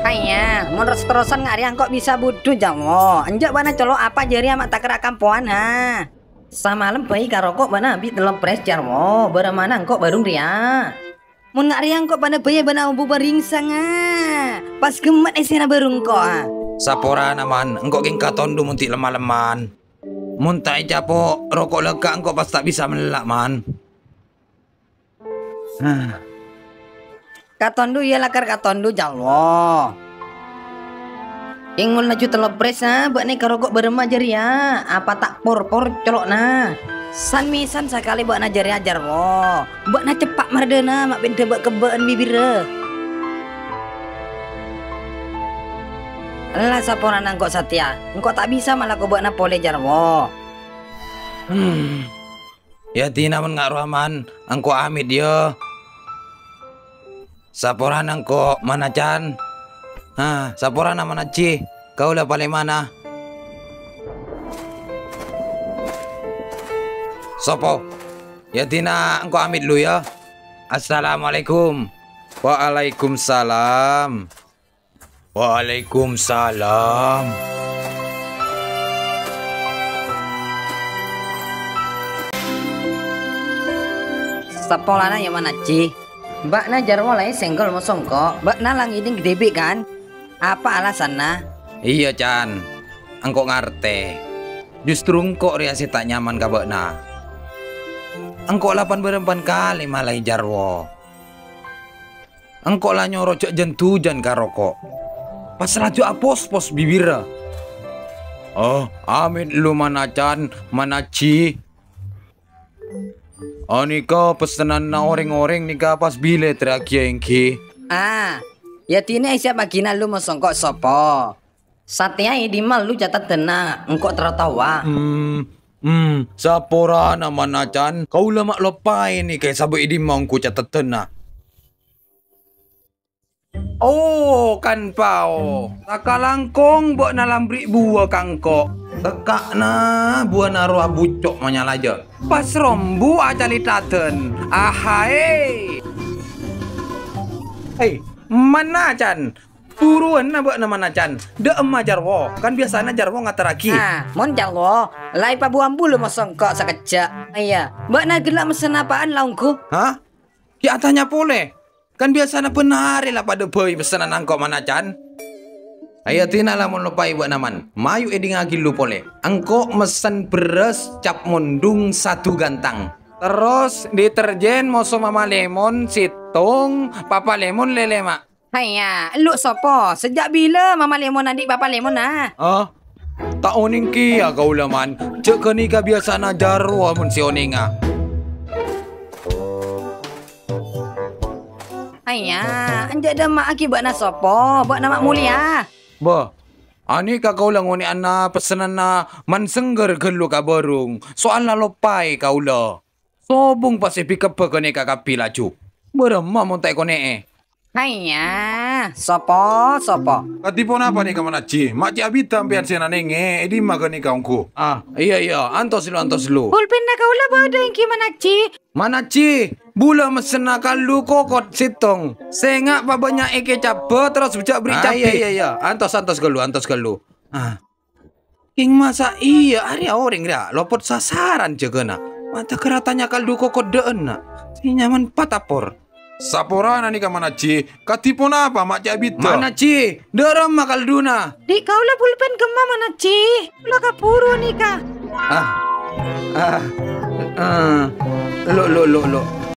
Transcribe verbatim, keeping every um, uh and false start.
Iyâ, mon ros-terrosan nga' rèya engko' bisa budhu, Jarwo. Enjâ' bâ'na colo' apa jârèya ma' takèra' kampowan, ha? Samalem bhâi karoko' bâ'na bi' tello pres, Jarwo. Bârâmmana engko' bârung rèya? Mon nga' rèya engko' padâ bhâi bâ'na ombu bâringsanga. Pas ghemmet èssèna bârung engko', a. Saporana, Man. Engko' kèng katondhu mon dhi' lem-malemman. Mon ta' ècapo' roko' lèkka' engko' pas ta' bisa mella', Man. Katondhu, iyâ, lakar katondhu, Jarwo. Kèng mon laju tello pres, a, bâ'na karoko' bârâmma jârèya? Apa ta' porpor colo'na? San-mèsan sakalè bâ'na jârèya, Jarwo. Bâ'na ceppa' mardhâna, ma' bhendhâ bâ'-kebbâ'ân bibirra. Ella saporana engko' satèya, engko' ta' bisa malako bâ'na polè, Jarwo. Hmm. Yâ, dina mon nga' rowa, Man, engko' amèt, yâ. Saporana engko', Man Acan. Ha, saporana, Man Ajji. Kaulâ palèmana. Sopo? Yâ, dina engko' amèt lu, yâ. Assalamualaikum. Waalaikumsalam. Waalaikumsalam. Sapolana, yâ, Man Ajji. Bâ'na Jarwo laè sènggol moso engko'. Bâ'na la ngèdhing dhibi', kan? Apa alasanna? Iyâ, Can. Engko' ngartè. Justru engko' rèya sè ta' nyaman ka bâ'na. Engko' la pan-bârâmpan kalè malaè Jarwo. Engko' la nyoro jhâ' jan-dhujân karoko'. Pas laju apospos bibirra. Oh, amèt lu, Man Acan, Man Ajji. Anèka pessenanna orèng-orèng nèka pas bilâ èterraghi èngghi. Ah, yâ dina èsiapaghina lu moso engko' sopo. Satèya è dimma lu cateddhânna, engko' terro taowa. Hmm, hmm, saporana, Man Acan, kaulâ ma' loppaè nèka sabâ' è dimma ongghu cateddhânna. Oh, kan pao. Sakalangkong bâ'na lambri' buwâ ka engko'. Tekka'na buwâna rowa bucco' manyalaja. Pas rombu acalitadan. Ahae. Hei, Man Acan. Buruwânna bâ'na, Man Acan. Dâ'emma Jarwo. Kan biyasana Jarwo ngaterraghi. Nah, mon Jarwo, la èpabuwâ ambu lu moso engko' sakejjhâ'. Iyâ, bâ'na ghellâ' messen apa'an la ongghu? Hah? Ghi' atanya polè. Kan biyasana bân arè la padâ bhâi pessenanna engko', Man Acan. Ayâ dina lamon loppaè bâ'na, Man. Mayu èdingngaghi lu polè. Engko' messen bherrâs cap mondhung sadu gantang. Terros deterjen moso mama lemon sèttong, papa lemon lèlè, Ma'. Haiya, ellu' sopo? Sajjhâ' bilâ mama lemon andi' papa lemon, a? Ah, ta' onèng kèya kaulâ, Man. Jhâ' ghânèka biyasana Jarwo mon sè onènga. Ayya, enjâ' dâmma'aghi bâ'na sopo, bâ'na ma' molèya. Bâ, anèka kaulâ ngonè'ana pessenanna Man Sengger ghâllu ka bârung, soalla loppaè kaulâ. Sobung pas èbhikkebbhâ ghânèka kabbhi laju. Bârâmma mon ta' èkonè'è? Ayya, sopo, sopo? Kadhi ponapa nèka, Man Ajji? Ma' cè' abidhâ sampèyan sè nanèngè, è dimma ghânèka ongghu? Ah, iyâ, iyâ, antos lu, antos lu. Pulpenna kaulâ bâdâ èngghi, Man Ajji. Man Ajji, bulâ messenna kaldu kokot sèttong. Sènga' pabânnya'è kècabbhâ, terros bhâjâ' bherri' cabbhi. Ah, iyâ, iyâ, iyâ. Antos, antos ghâllu, antos ghâllu. Ah. Kèng masa' iyâ arèya orèng rèya lopot sasaran jâgâna. Ma' ta' kèra tanya kaldu kokot dâ'enna. Sè nyaman patapor. Saporana nèka, Man Ajji. Kadhi ponapa ma' cè' abidhâ? Man Ajji, dârâmma kalduna? Dhi' kaulâ pulpen ghemma, Man Ajji. Kaulâ kabhuru nèka. Ah. Ah. Ah. Lo, lo, lo, lo.